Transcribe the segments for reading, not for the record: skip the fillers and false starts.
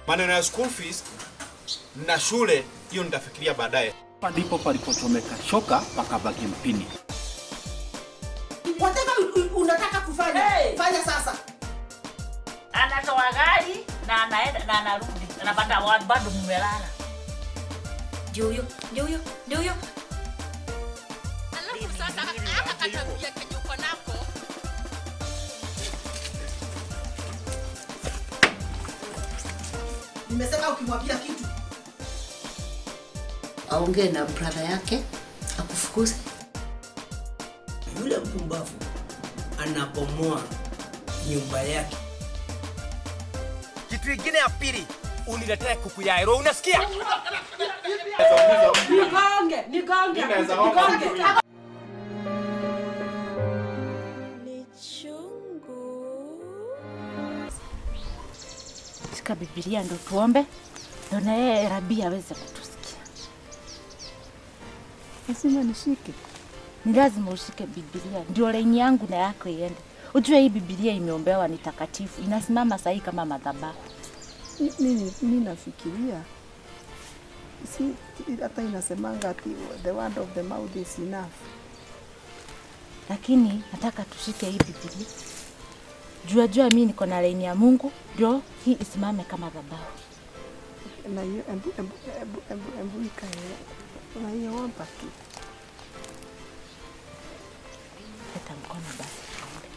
Maneno ya school fees na shule hiyo nitafikiria baadaye. Hapa ndipo palipochomeka shoka pakabaki mpini. Whatever unataka kufanya, Hey! fanya sasa. Anatoa gari na anaenda na anarudi, anapata watu bado mmelala. Ndio huyo, ndio huyo, ndio huyo. Alafu sasa haka katabia kenye uko nako. Nimesema ukimwambia kitu Aongee na brother yake akufukuze. Yule mpumbavu anabomoa nyumba yake. Kitu ingine ya pili, uniletee kuku ya ero, unasikia? Nigonge, nigonge, Mimi naweza omba nigonge. mtu. Shika Biblia ndo tuombe, ndo na yeye Rabi aweze kutusikia. Lazima nishike. Ni lazima ushike Biblia, ndio laini yangu na yako iende. Ujue hii Biblia imeombewa, ni takatifu, inasimama sahihi kama madhabahu. Mi nafikiria si hata inasemanga ati the word of the mouth is enough. Lakini nataka tushike hii Biblia. Jua jua mi niko na laini ya Mungu, ndio hii isimame kama dhabahu. Na hiyo embu embu embu embu embu ikae na hiyo omba tu. Leta mkono basi tuombe.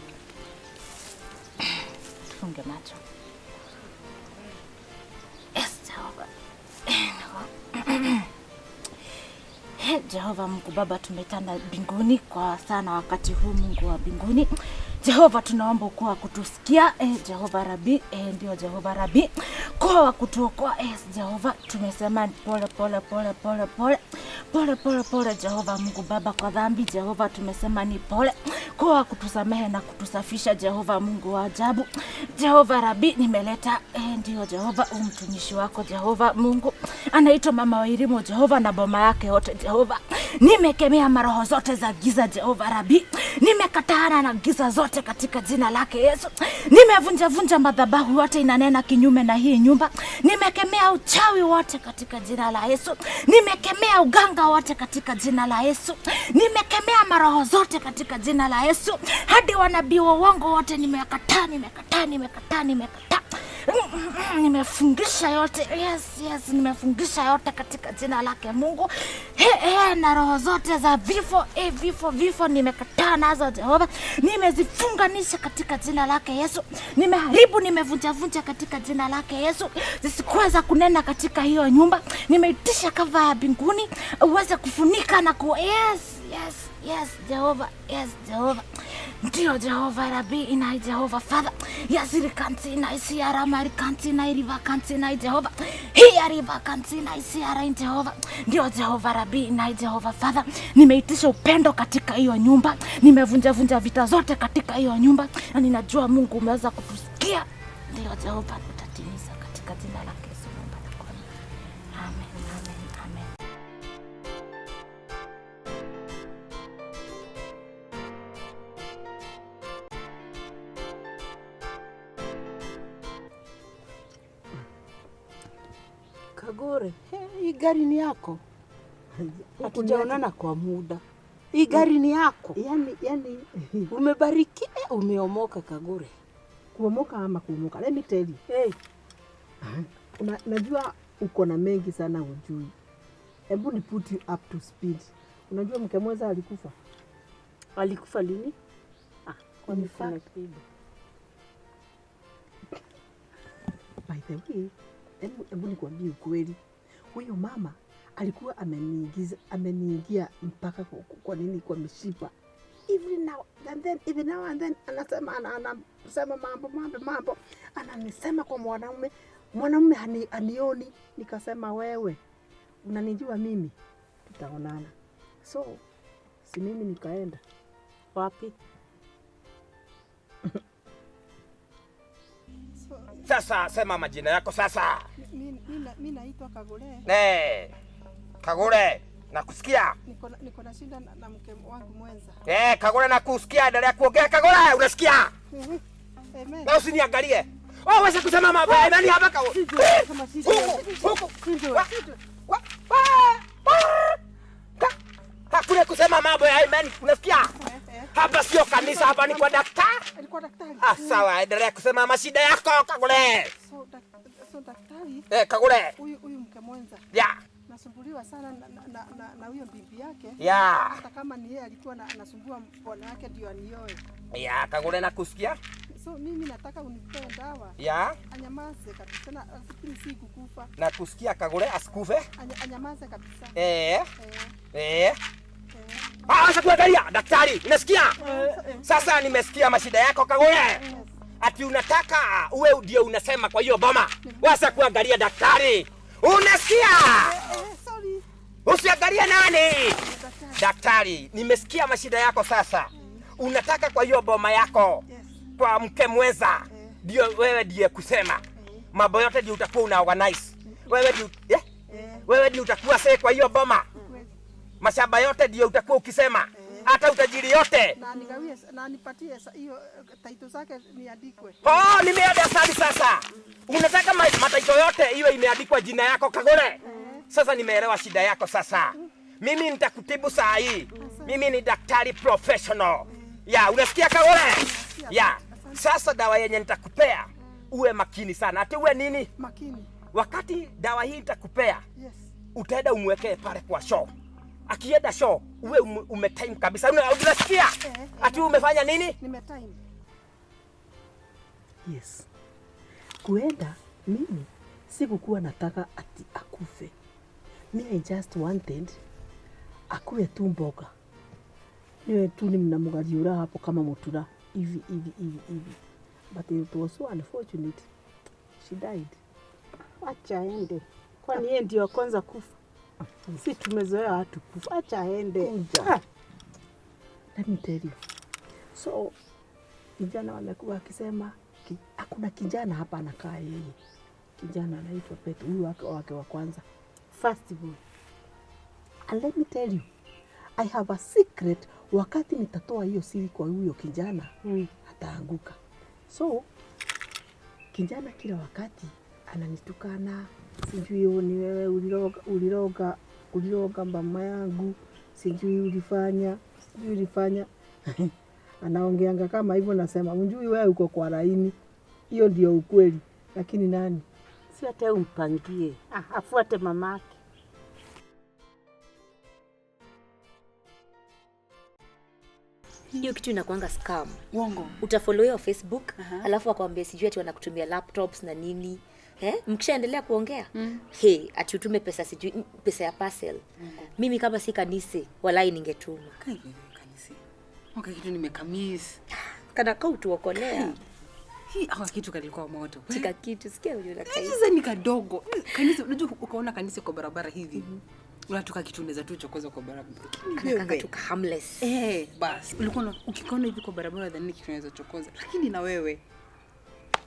Tufunge macho. Yes, Jehova. He, Jehova Mungu Baba, tumetanda mbinguni kwa sana wakati huu, Mungu wa mbinguni. Jehova, tunaomba kuwa kutusikia Jehova Rabi, ndio Jehova Rabi, kuwa wa kutuokoa Jehova. Tumesema pole pole pole pole pole pole pole pole, Jehova Mungu Baba, kwa dhambi Jehova, tumesema ni pole, kuwa wa kutusamehe na kutusafisha Jehova Mungu wa ajabu. Jehova Rabi, nimeleta ndio Jehova, huu mtumishi wako Jehova Mungu anaitwa Mama Wairimu Jehova na boma yake yote Jehova. Nimekemea maroho zote za giza Jehova Rabi, nimekataana na giza zote katika jina lake Yesu. Nimevunjavunja madhabahu yote inanena kinyume na hii nyumba. Nimekemea uchawi wote katika jina la Yesu. Nimekemea uganga wote katika jina la Yesu. Nimekemea maroho zote katika jina la Yesu. Hadi wanabii wa uongo wote nimekataa, nimekataa, nimekataa, nimekataa. Nimefungisha yote. Yes, yes, nimefungisha yote katika jina lake Mungu. He, he, na roho zote za vifo, vifo, vifo nimekataa nazo Jehova. Nimezifunganisha katika jina lake Yesu. Nimeharibu, nimevunjavunja katika jina lake Yesu. Zisikuweza kunena katika hiyo nyumba. Nimeitisha kava ya mbinguni uweze kufunika na ku yes, yes, yes, Jehova, yes, Jehova. Ndio Jehova Rabi inai Jehova Father. Yasiri kanti inai siara mari kanti inai riva kanti inai Jehova. Hiya riva kanti inai siara in Jehova. Ndio Jehova Rabi inai Jehova Father. Nimeitisha upendo katika hiyo nyumba. Nimevunja vunja vita zote katika hiyo nyumba. Na ninajua Mungu umeweza kutusikia. Ndio Jehova, utatimiza katika jina la Yesu naomba na kuamini. Amen, amen, amen. Kagore, he, hii gari ni yako? Hatujaonana kwa muda. Hii gari ni yako? Yani Umebariki, umeomoka Kagore. Kuomoka ama kuomoka. Let me tell you. Hey. Najua uko na mengi sana hujui. Hebu ni put you up to speed. Unajua mke mwenza alikufa? Alikufa lini? In Kwani fact, kuna kitu? By the way, hebu nikwambie ukweli. Huyo mama alikuwa ameniingia mpaka kwa nini, kwa mishipa. Every now and then, every now and then anasema, anasema mambo, mambo, mambo. Ananisema kwa mwanaume, mwanaume hanioni. Nikasema wewe unanijua mimi, tutaonana. So si mimi nikaenda wapi? Sasa sema majina yako sasa. Mi naitwa Kagure. Ne. Kagure, nakusikia. Niko na shida na mke wangu mwenza. Kagure nakusikia, endelea kuongea Kagure, unasikia? Amen. Na usiniangalie. Wewe waweza kusema mabaya nani hapa ka? Huku huku. Hakuna kusema mambo ya imani, unasikia? Hapa sio kanisa, hapa ni kwa daktari. Alikuwa daktari. Ah, sawa, endelea kusema mashida yako Kagure. So daktari. Kagure. Huyu mke mwenza. Yeah. Nasumbuliwa sana na huyo bibi yake. Yeah. Hata kama ni yeye alikuwa anasumbua bwana yake ndio anioe. Yeah, Kagure nakusikia. So mimi nataka unipe dawa. Yeah. Anyamaze kabisa na asikiri si kukufa. Nakusikia Kagure, asikufe. Anyamaze kabisa. Ah, sasa kuangalia daktari, unasikia? Sasa nimesikia mashida yako Kagure. Ati unataka uwe ndio unasema kwa hiyo boma. Wasa kuangalia daktari. Unasikia? Sorry. Usiangalie nani? Daktari, nimesikia mashida yako sasa. Unataka kwa hiyo boma yako. Kwa mke mwenza. Ndio wewe ndiye kusema. Mambo yote ndio utakuwa una organize. Wewe ndio Wewe ndio utakuwa sasa kwa hiyo boma. Mashamba yote ndio utakuwa ukisema. Hata utajiri yote. Na nigawie na nipatie hiyo title zake niandikwe. Oh, nimeenda sasa sasa. Unataka mataito yote iwe imeandikwa jina yako Kagure. Sasa nimeelewa shida yako sasa. Mimi nitakutibu saa hii. Mimi ni daktari professional. Ya, unasikia Kagure? Ya. Sasa dawa yenye nitakupea uwe makini sana. Ati uwe nini? Makini. Wakati dawa hii nitakupea, yes, utaenda umwekee pale kwa show. Akienda show, uwe umetime kabisa. Unasikia? Ati umefanya nini? Nimetime. Yes. Kuenda mimi sikukuwa nataka ati akufe. Me I just wanted akuwe tu mboga. Niwe tu ni mnamugaliura hapo kama mutura hivi hivi hivi hivi. But it was so unfortunate. She died. Acha aende. Kwani yeye ndio wa kwanza kufa? Si tumezoea watu kufa. Acha aende. Let me tell you. So vijana wamekuwa akisema hakuna kijana hapa anakaa yeye. Kijana anaitwa Petro, huyu wake wa kwanza. First born. And let me tell you, I have a secret. Wakati nitatoa hiyo siri kwa huyo kijana, ataanguka. So kijana kila wakati ananitukana, sijui ni wewe uliroga mama yangu, sijui ulifanya. Anaongeanga kama hivyo, nasema unjui wewe uko kwa laini. Hiyo ndio ukweli. Lakini nani? Si hata umpangie. Afuate mamake. Hiyo kitu inakuanga scam. Uongo. Utafollow hiyo Facebook, alafu akwambie sijui ati wanakutumia laptops na nini. Mkishaendelea kuongea, hey, ati utume pesa sijui pesa ya parcel. Mimi kama si kanisa, walai ningetuma. Kai kanisa. Okay, kitu nimekamis. Kana kau tuokolea. Hii hawa kitu kalikuwa moto. Chika kitu sikia unajua kai. Sasa ni kadogo. Kanisa unajua ukaona kanisa kwa barabara hivi. Unatoka kitu unaweza tu chokoza kwa barabara. Kana tuka harmless. Bas. Ulikuwa ukikaona hivi kwa barabara dhani kitu unaweza chokoza. Lakini na wewe.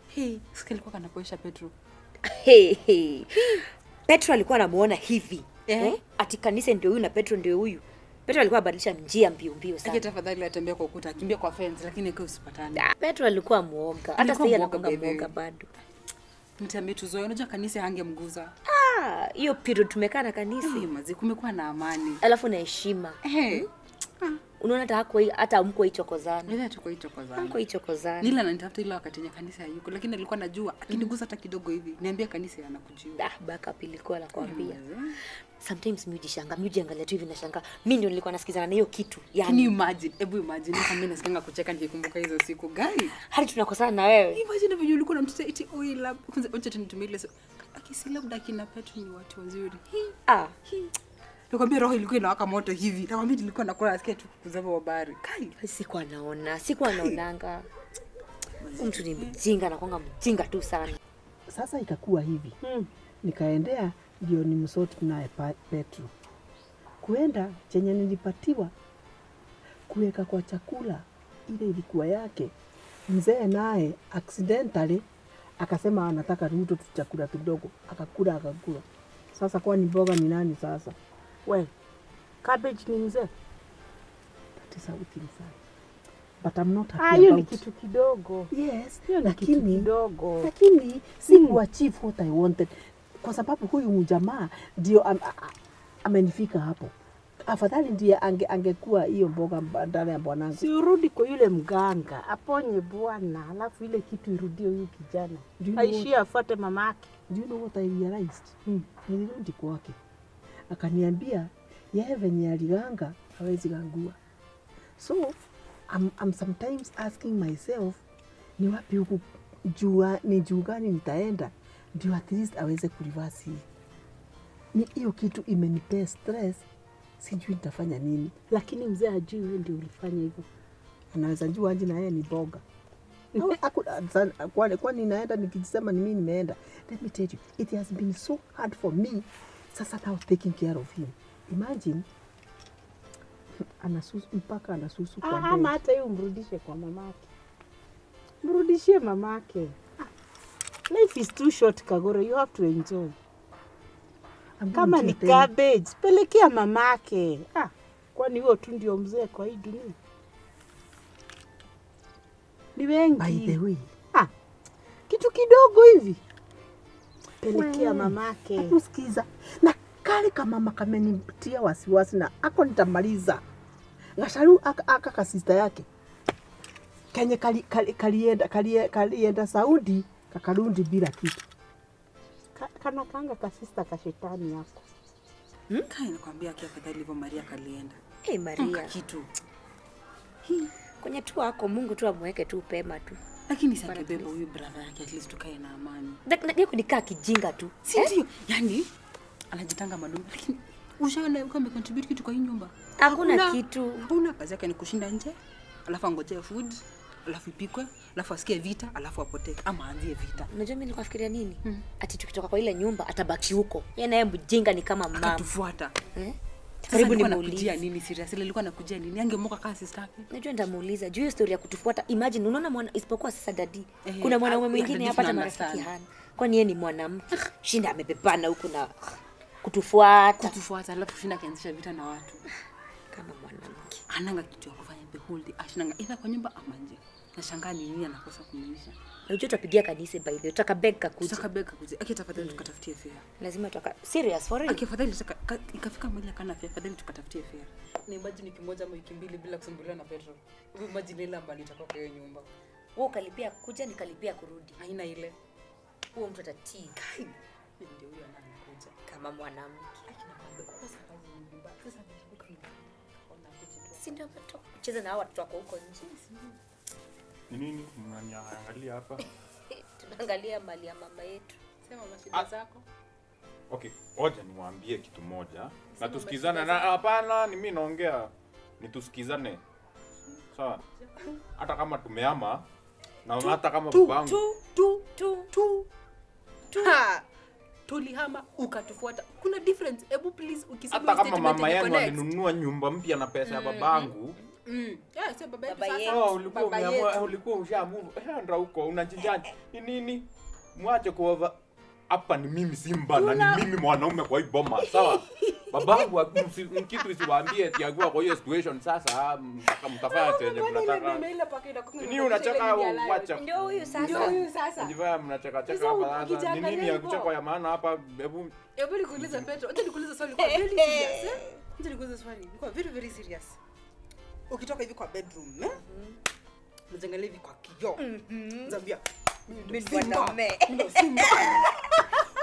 Hey, sikia alikuwa kanapoesha Petro. Hey. Petro alikuwa anamuona hivi. Ati kanisa ndio huyu na Petro ndio huyu. Petro alikuwa abadilisha njia mbio mbio sana. Akita tafadhali atembea kwa ukuta, akimbia kwa fence lakini kwa usipatane. Petro alikuwa muoga. Hata sasa anakuwa muoga bado. Mtambie tuzoe, unajua kanisa hangemguza. Hiyo period tumekaa na kanisa. Mazi kumekuwa na amani. Alafu na heshima. Unaona hata hako hata hamko ichokozana. Ile tuko ichokozana. Hamko ichokozana. Nila ananitafuta ile wakati yenye kanisa hayuko, lakini alikuwa anajua akinigusa hata kidogo hivi, niambia kanisa anakujua. Backup ilikuwa nakwambia. Sometimes mimi hujishangaa, mimi hujiangalia tu hivi nashangaa. Mimi ndio nilikuwa nasikizana na hiyo kitu. Yaani can you imagine? Hebu imagine kama mimi nasikanga kucheka nikikumbuka hizo siku gani? Hadi tunakosana na wewe. Imagine venye ulikuwa unamtetea eti oi lab. Kwanza acha tunitumie ile akisi labda kina Petro ni watu wazuri. Nakwambia roho ilikuwa inawaka moto hivi. Nakwambia nilikuwa nakula nasikia tu kuzama habari. Kai, sikuwa naona, sikuwa naonanga. Mtu ni mjinga, anakuanga mjinga tu sana. Sasa ikakuwa hivi. Nikaendea ndio ni msort naye Petro. Kuenda chenye nilipatiwa kuweka kwa chakula ile ilikuwa yake. Mzee naye accidentally akasema anataka ruto tu chakula kidogo, akakula. Sasa kwa ni mboga ni nani sasa? We, cabbage ni mzee. Tati sauti mzee. But I'm not Ah, happy hiyo ni about. kitu kidogo. Yes, Hiyo ni kitu lakini kidogo. lakini sikuachieve what I wanted kwa sababu huyu mjamaa ndio amenifika hapo. Afadhali ndiye angekuwa hiyo mboga badala ya bwanangu. Si urudi kwa yule mganga aponye bwana, alafu ile kitu irudie huyu kijana Do you know aishie afuate mamake. Do you know what I realized? Nilirudi kwake akaniambia yeye venye aliganga hawezi gangua. So I'm sometimes asking myself ni wapi huku jua, ni juu gani nitaenda ndio at least aweze kureverse hii. Ni hiyo kitu imenipea stress, sijui nitafanya nini. Lakini mzee ajui wewe ndio ulifanya hivyo. Anaweza jua aje na yeye ni boga. Kwani naenda nikisema ni mimi nimeenda. Let me tell you, it has been so hard for me sasa now taking care of him. Imagine anasusu mpaka anasusu kwa Ah, ama bed. hata hiyo umrudishe kwa mamake, mrudishie mamake. Ah, life is too short Kagore, you have to enjoy. I'm Kama going ni to tell- cabbage pelekea mamake. Ah, kwani huo tu ndio mzee kwa hii dunia? Ni wengi. By the way, Ah, kitu kidogo hivi pelekea We, mamake. Hebu sikiza. Na kale kamama kamenitia wasiwasi na ako nitamaliza. Gasharu aka kasista yake kenye kalienda Saudi kakarundi bila kitu. Kana kanga kasista kashetani yako. Kai nakwambia kia afadhali hivyo Maria kalienda. Hey, Maria. Mka kitu. Kwenye tu wako Mungu tu amweke tu pema tu. Lakini si angebeba huyu brother yake at least tukae na amani. Nikaa kijinga tu. Si ndio? Yaani anajitanga madumu lakini ushaona yuko amecontribute kitu kwa hii nyumba? Hakuna kitu. Hakuna, kazi yake ni kushinda nje, alafu angojee food, alafu ipikwe, alafu asikie vita, alafu apotee ama aanzie vita. Unajua mimi nilikuwa fikiria nini? Ati tukitoka kwa ile nyumba atabaki huko. Yeye naye mjinga ni kama mama. Akatufuata. Eh? Sasa Karibu alikuwa nimuulize. anakujia nini seriously? Alikuwa anakujia nini? Angemoka kama sister yake. Najua nitamuuliza juu hiyo story ya kutufuata. Imagine unaona mwana isipokuwa sasa dadi. Eh, Kuna mwanaume ah, mwingine daddy hapa hata tuna marafiki understand. hana. Kwani yeye ni mwanamke? Shinda amebebana huku na kutufuata. Kutufuata alafu shinda akianzisha vita na watu. Kama mwanamke. Ananga kitu ya kufanya the whole day. Ashinanga either kwa nyumba ama nje. Nashangaa ni nini anakosa kumuisha. Unajua tutapigia kanisa by the way. Tutakabeg kakuje. Tutakabeg kakuje. Aki tafadhali tukatafutie fare. Lazima tuka serious for real. Aki afadhali ikafika mahali akana fare, afadhali tukatafutie fare. Ni imagine wiki moja ama wiki mbili bila kusumbuliwa na petrol. Hebu imagine ile ambayo itakuwa kwa hiyo nyumba. Wewe ukalipia kuja nikalipia kurudi. Haina ile. Huo mtu atatii. Ndio huyo anakuja. Kama mwanamke. Si ndio ametoka kucheza na hao watoto wako huko nje. Ni nini mnaniangalia hapa? Tunaangalia mali ya mama yetu. Sema mashida zako. Okay, ngoja niwaambie kitu moja na tusikizane. Na hapana, ni mimi naongea, ni tusikizane sawa. Hata kama tumeama na hata kama babangu Tu tu. Ha! Tulihama ukatufuata. Kuna difference. Hebu please ukisema hata hiyo kama statement mama yenu connect. alinunua nyumba mpya na pesa ya babangu. Yeah, sio baba yetu Baba sasa. yetu. Oh, ulikuwa Baba umeamua, yetu. ulikuwa usha move. Enda huko unajijani. Ni nini? Mwache kuova hapa ni mimi Simba na ni mimi mwanaume kwa hii boma, sawa? Babangu kitu isiwaambie eti akiwa kwa hiyo situation sasa mtafanya chenye mnataka. Ni unacheka au wacha? Ndio huyu sasa. Ndio huyu sasa. Jivaa mnacheka cheka Sasa hapa sasa. Ni ukijiangalia nini ya hivyo. kucheka ya maana hapa? Hebu Hebu nikuulize Petro, acha nikuulize swali kwa very serious. Eh? Acha nikuulize swali kwa very very serious. Ukitoka hivi kwa bedroom, eh? Unajiangalia hivi kwa kioo. Zambia. Mimi ni Simba. mwanaume. Mimi ndo Simba.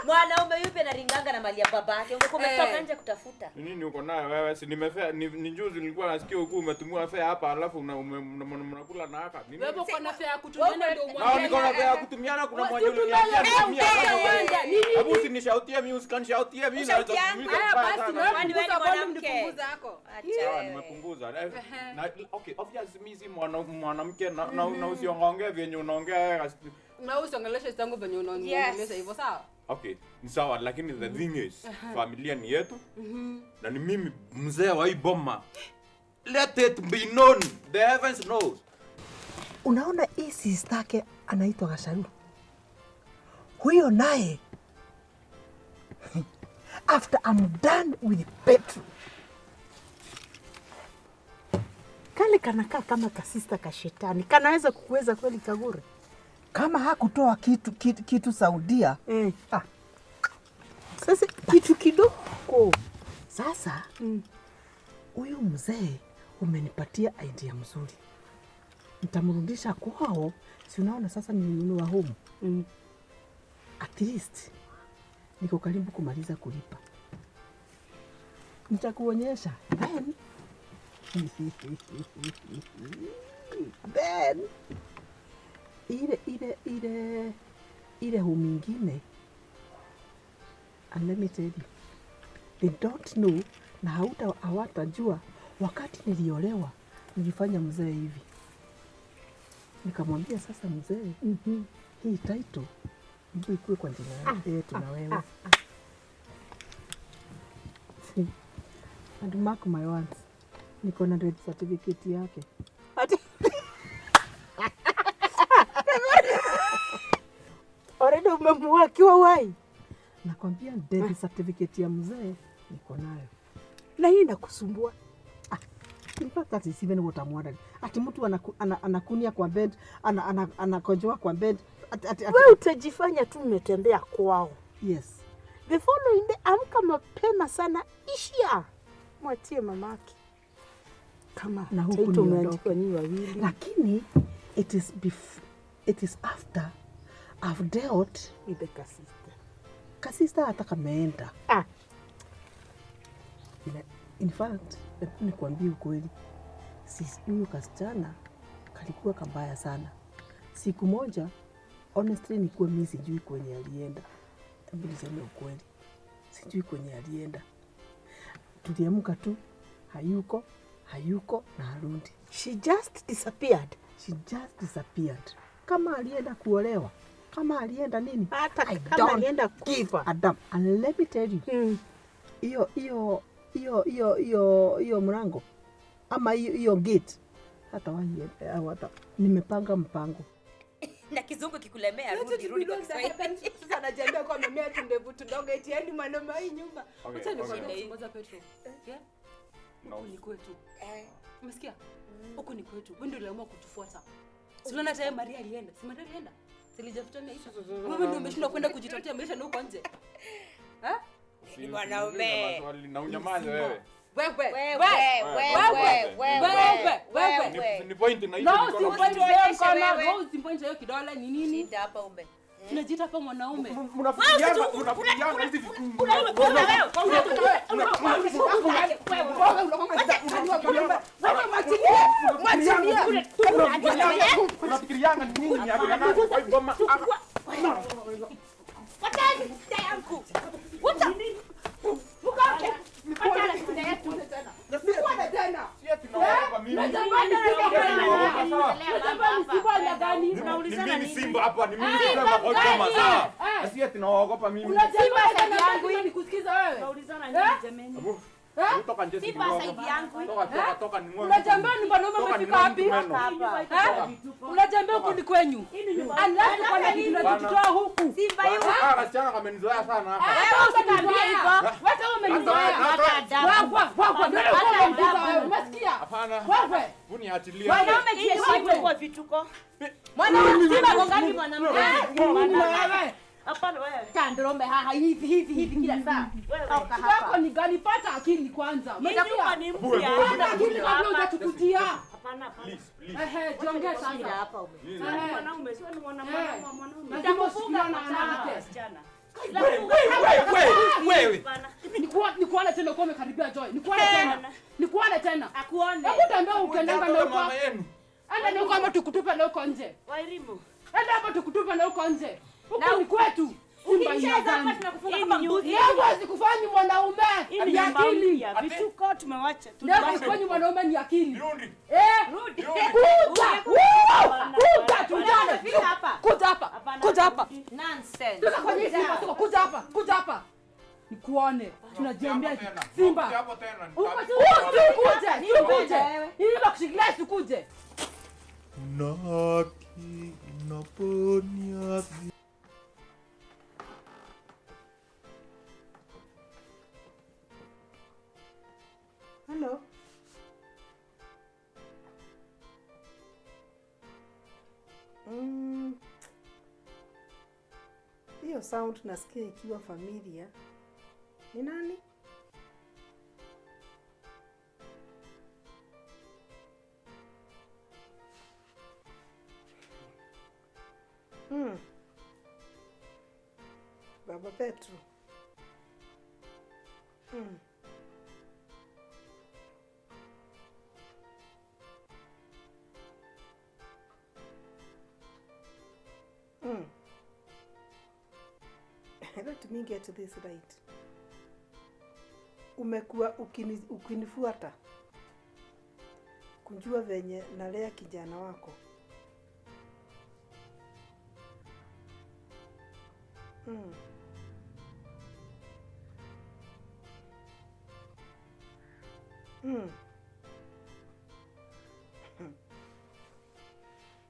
Mwanaume yupi anaringanga na mali ya babake? Ungekuwa umetoka nje kutafuta. ni nini uko nayo wewe? Si nimefea ni juzi nilikuwa nasikia huku umetumiwa fea hapa alafu mnakula na haka. Ni nini? Wewe uko na fare ya kutumiana ndio Na umwambie. niko na fare ya kutumiana kuna mmoja Tutumiane, uliniambia nitumie. eh, nini? Hebu usinishautie mimi, usikanishauttie mimi naweza kutumia Haya vibaya basi, sana. wewe Kwani wewe punguza ni volume mwanamke? nipunguze yako. Sawa, nimepunguza. Na okay, obviously mimi si mwanamke na usiongee vyenye unaongea wewe. Na wewe usiongeleshe zangu venye unaongelesha hivyo sawa? Okay, ni sawa lakini the thing is familia ni yetu na ni mimi mzee wa hii boma. Let it be known. The heavens knows. Unaona hii sister yake anaitwa Gasharu. Huyo naye after I'm done with Petro. Kale kanakaa kama kasista kashetani. Kanaweza kukuweza kweli Kagure? Kama hakutoa kitu Saudia. Ah. Sasa kitu kidogo. Sasa huyu mzee umenipatia idea mzuri. Nitamrudisha kwao, si unaona sasa nilinunua home. At least niko karibu kumaliza kulipa. Nitakuonyesha then. Then ile home ingine. And let me tell you, they don't know na hawatajua. Wakati niliolewa nilifanya mzee hivi. Nikamwambia sasa mzee, hii title mbu ikuwe kwa jina yetu na wewe. And mark my words, niko na death certificate yake. Ati already umemuua akiwa uhai. Nakwambia death certificate ya mzee niko nayo. Na hii inakusumbua. In fact, that is even what I'm wondering. Ati mtu anakunia kwa bed, anakojoa kwa bed. Wewe utajifanya tu umetembea kwao. Yes. The following day, amka mapema sana, ishia. Mwatie mamake. Kama na huku title umeandikwa nyinyi wawili. Lakini it is after I've dealt with the kasista. Kasista hata kameenda. In fact, nikwambie ukweli, huyu kasichana kalikuwa kabaya sana. Siku moja, honestly nikuwa mimi sijui kwenye alienda. Hebu niseme ukweli, sijui kwenye alienda. Tuliamka tu, hayuko na harundi. She just disappeared. She just disappeared. Kama alienda kuolewa, kama alienda nini? Hata kama alienda kufa. Adam, and let me tell you, hiyo mlango ama hiyo gate hata hata nimepanga mpango. Na kizungu kikulemea rudi kwa Kiswahili. Sasa anajiambia kwa amemea tu ndevu tudogo eti yani mwanaume hii nyumba. Acha nikwambie ngoja Petro. Yeah? Huku ni kwetu. Umesikia? Huku ni kwetu. Wewe ndio uliamua kutufuata. Si unaona hata Maria alienda. Si Maria alienda? Silijafuta maisha. Wewe ndio umeshindwa kwenda kujitafutia maisha na huko nje. Eh? Ni mwanaume. Na unyamaze wewe. Wewe. Ni point na hiyo mkono. No, si point hiyo kidole ni nini? Shida hapa ume. Tunajiita hapa mwanaume. Mnafikiriana hizi vitu. Unafikiriana ni nini ya kwa boma? Watani yangu. Wacha. Mkaoke. Patana shida yetu. Nikuone tena. Si ati naogopa mimi. Ni mimi Simba hapa, ni mimi Simba kwa kama sawa. Si ati naogopa mimi. Simba side yangu hii nikusikiza wewe. Unaulizana nini jameni? Toka nje Simba side yangu. Toka ni ng'ombe. Unajambia ni mwanaume umefika wapi? Unajambia huku ni kwenyu. Alafu kwa nini tunajitoa huku? Simba hiyo. Ah, wasichana wamenizoea sana hapa. Wewe usiniambie hivyo. Wewe umenizoea. Wewe ndio wewe umesikia? Hapana. Wewe. Uniachilie. Mwanaume jiheshimu kwa vituko. Mwanaume Simba gongani mwanamke. Wewe. Hapana wewe. Tandrombe haha hivi kila saa. Toka hapa. Yako ni gani? Pata akili kwanza. Nyumba ni mpya. Pata akili kabla hujatukujia. Hapana. Please, please. Ehe, jiongee sasa. Hapa ume. Mwanaume sio ni mwanaume. Nitakufunga kwa wasichana. Wewe. Nikuone tena uko umekaribia Joy. Nikuone tena. Akuone. Hebu tembea ukiendanga na huko. Enda na huko ama tukutupe na huko nje. Wairimu. Enda hapo tukutupe na huko nje. Huko ni kwetu. Simba Ukicheza hapa tunakufunga kama mbuzi. Huwezi kufanya mwanaume. Ni akili. Vituko tumewacha. Ndio kufanya mwanaume ni akili. Rudi. Rudi. Kuja. Kuja tujane. Kuja hapa. Kuja hapa. Nonsense. Toka kwenye Simba, kuja hapa. Kuja hapa. Nikuone. Tunajiambia Simba. Hapo tena. Ukuje. Ukuje. Ili bakushikilia sikuje. Una haki unaponia. Hello. Hiyo sound nasikia ikiwa familia. Ni nani? Baba Petro. Let me get this right. Umekuwa ukinifuata kujua venye nalea kijana wako.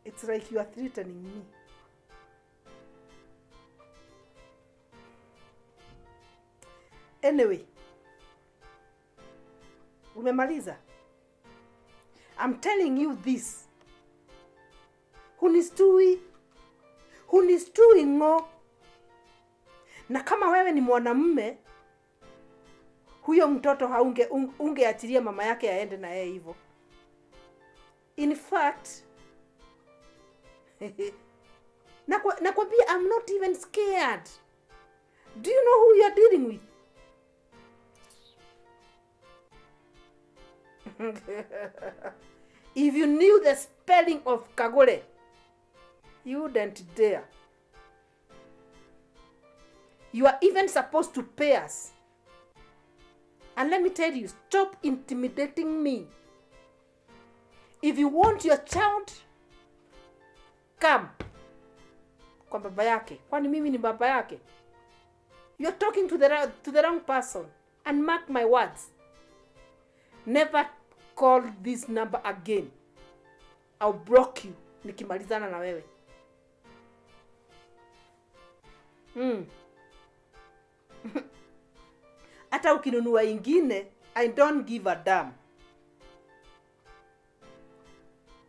It's like you are threatening me. Anyway, umemaliza? I'm telling you this. Hunistui. Hunistui ngo. Na kama wewe ni mwanamume, huyo mtoto haunge ungeachilia mama yake aende na yeye hivyo. In fact, nakwambia I'm not even scared. Do you know who you are dealing with? If you knew the spelling of Kagore, you wouldn't dare. You are even supposed to pay us. And let me tell you, stop intimidating me. If you want your child, come kwa baba yake. Kwani mimi ni baba yake? You're talking to the wrong person. And mark my words. Never call this number again. I'll block you nikimalizana na wewe. Hata ukinunua ingine, I don't give a damn.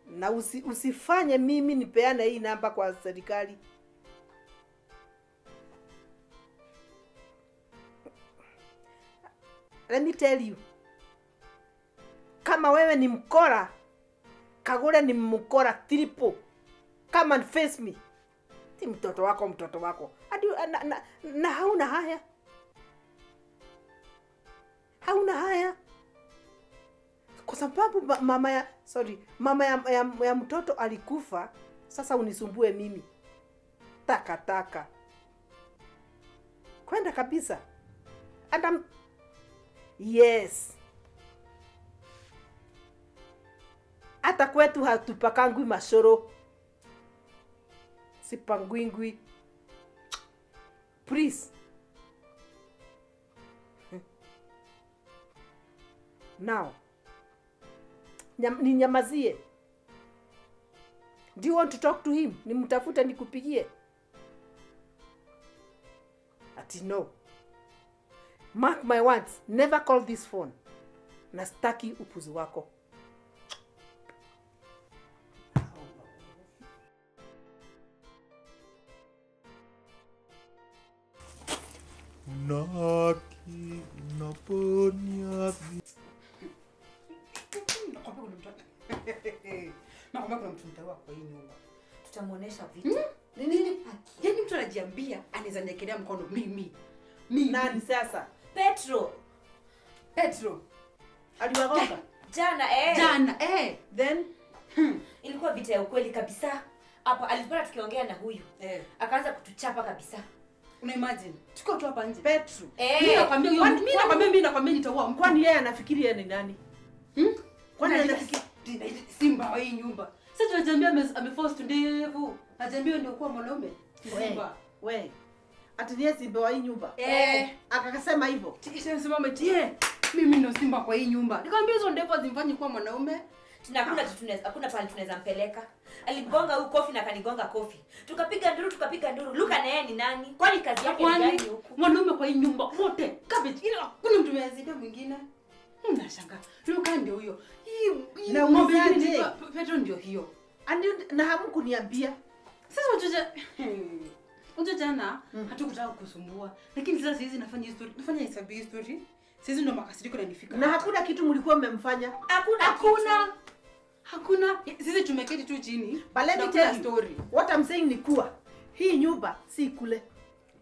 Na usifanye mimi nipeane hii namba kwa serikali. Let me tell you. Kama wewe ni mkora, Kagore ni mkora triple. Come and face me. Ti mtoto wako, mtoto wako. Adi, na hauna haya. Hauna haya. Kwa sababu mama ya mtoto alikufa, sasa unisumbue mimi. Taka taka. Kwenda kabisa. And I'm, yes. Hata kwetu hatupakangwi mashoro. Sipangwingwi. Please. Now, ninyamazie. Do you want to talk to him? Nimtafute nikupigie? Ati no. Mark my words, never call this phone. Nastaki upuzi wako. Unaki unaponia. Nakwambia kuna mtu mtaua kwa hii nyumba. Tutamuonesha vita. Ni nini? Yaani mtu anajiambia anaweza niekelea mkono mimi. Mimi. Nani sasa? Petro. Petro. Aliwagonga jana Jana Then ilikuwa vita ya ukweli kabisa. Hapo alipata tukiongea na huyu. Akaanza kutuchapa kabisa. Una imagine? Tuko tu hapa nje. Petro. Mimi nakwambia huyo, mimi nakwambia nitaua. Kwani yeye anafikiri yeye ni nani? Kwani anafikiri Simba wa hii nyumba. Sasa tunajiambia ameforce ndevu. Anajiambia ndio kuwa mwanaume. Simba. We. Ati ndiye Simba wa hii nyumba. Akakasema hivyo. Simama tie. Mimi ndio Simba kwa hii nyumba. Nikamwambia hizo ndevu azimfanye kuwa mwanaume. Tunakula tunaweza, hakuna pale tunaweza mpeleka. Aligonga huyu kofi na kanigonga kofi. Tukapiga nduru. Luka na yeye ni nani? Kwani kazi yake ni gani huku? Mwanaume kwa hii nyumba wote. Cabbage ila hakuna mtu mwenye mwingine. Nashangaa. Luka ndio huyo. Hii na uzaje? Petro ndio hiyo. Andi na hamkuniambia. Sasa wachoja. Unajua jana hatukutaka kusumbua. Lakini sasa hizi nafanya history, nafanya hesabu history. Sisi ndo makasiriko yananifika. Na hakuna kitu mlikuwa mmemfanya. Hakuna. Hakuna. Sisi tumeketi tu chini. But let me tell you story. What I'm saying ni kuwa hii nyumba si kule.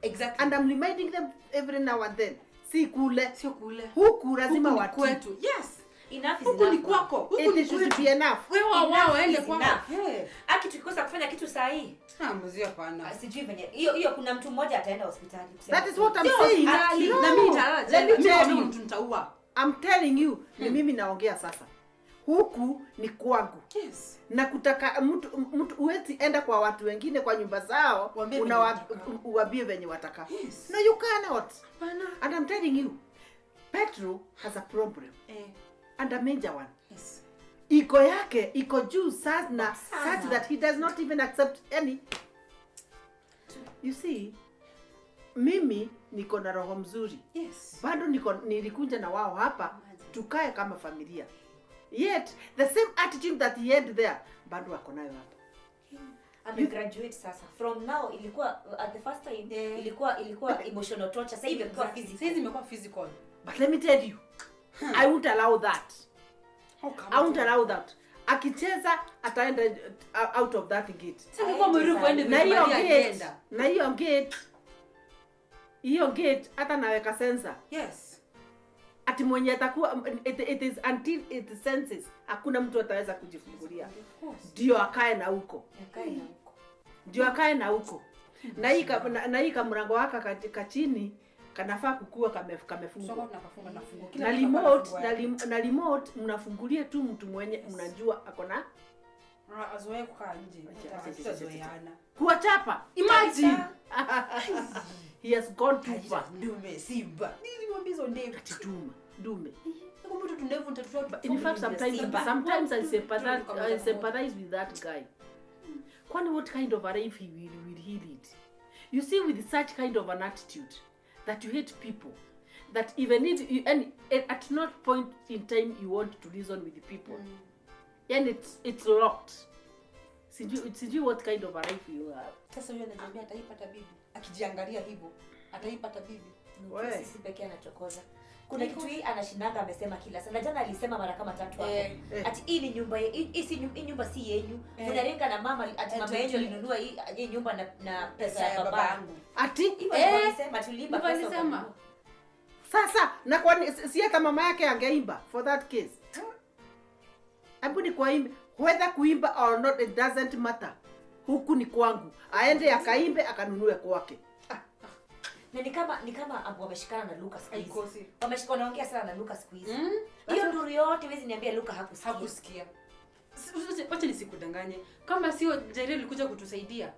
Exactly. And I'm reminding them every now and then. Si kule. Sio kule. Huku lazima watu. Kwetu. Yes. Enough is Huku ni enough. kwako. Huku ni kwetu. Be enough. Wewe wao waende kwako. Yeah. Aki tukikosa kufanya kitu saa hii. Ah, mzee hapana. Sijui venye. Hiyo kuna mtu mmoja ataenda hospitali kusema. That is what I'm saying. No. Na mimi nitalala jela. Mimi mtu nitaua. I'm telling you, ni mimi naongea sasa. Huku ni kwangu. Yes. Na kutaka mtu huwezi enda kwa watu wengine kwa nyumba zao uwaambie venye wataka. Yes. No, you cannot. Hapana. And I'm telling you, Petro has a problem. And a major one. Yes. Iko yake iko juu sana, such that he does not even accept any. You see, mimi niko na roho mzuri. Yes. Bado nilikunja na wao hapa tukae kama familia. Yet the same attitude that he had there bado wako nayo hapa. Ame graduate sasa. From now ilikuwa at the first time ilikuwa emotional torture. Sasa imekuwa physical. Sasa imekuwa physical. But let me tell you, I won't allow that. How come? I won't allow that. Akicheza ataenda out of that gate. Sasa kwa mrefu aende na hiyo gate. Na hiyo gate. Hiyo gate hata naweka sensor. Yes. Ati mwenye atakuwa it is until it senses hakuna mtu ataweza kujifungulia. Ndio akae na huko. Ndio akae na huko. Na hii kamrango waka katika chini kanafaa kukua kamefungwa. Na remote na remote mnafungulia tu mtu mwenye mnajua ako na azoe kukaa nje. Tutazoeana. Kuwachapa. Imagine. He has gone too far. Dume simba. Nilimwambia hizo ndevu. Ati dume. In fact, sometimes I sympathize with that guy. Kwani what kind of a life he will he lead? You see, with such kind of an attitude that you hate people, that even if you, and at not point in time you want to reason with the people, and it's locked. Sijui what kind of a life you have. Sasa huyo anajiambia ataipata bibi. Akijiangalia hivyo, ataipata bibi. Sisi pekee anachokoza. Kuna kitu hii anashindanga amesema kila sana. Jana alisema mara kama tatu hapo. Ati hii ni nyumba hii nyumba si yenyu. Mnaringa na mama ati mama yenu alinunua hii nyumba na pesa ya babangu. Ati alisema tulipa pesa. Alisema. Sasa na kwa si hata mama yake angeimba for that case. Hebu ni kwa imbe, whether kuimba or not it doesn't matter. Huku ni kwangu. Aende akaimbe akanunue kwake. Na ni kama wameshikana na Luka siku hizi. Wameshikana wanaongea sana na Luka siku hizi. Hiyo nduru yote huwezi niambia Luka hakusikia. Wacha nisikudanganye. Kama sio Jairel alikuja kutusaidia.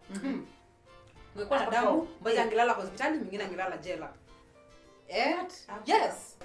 Ungekuwa na damu, mmoja angelala hospitali, mwingine angelala jela. Yes.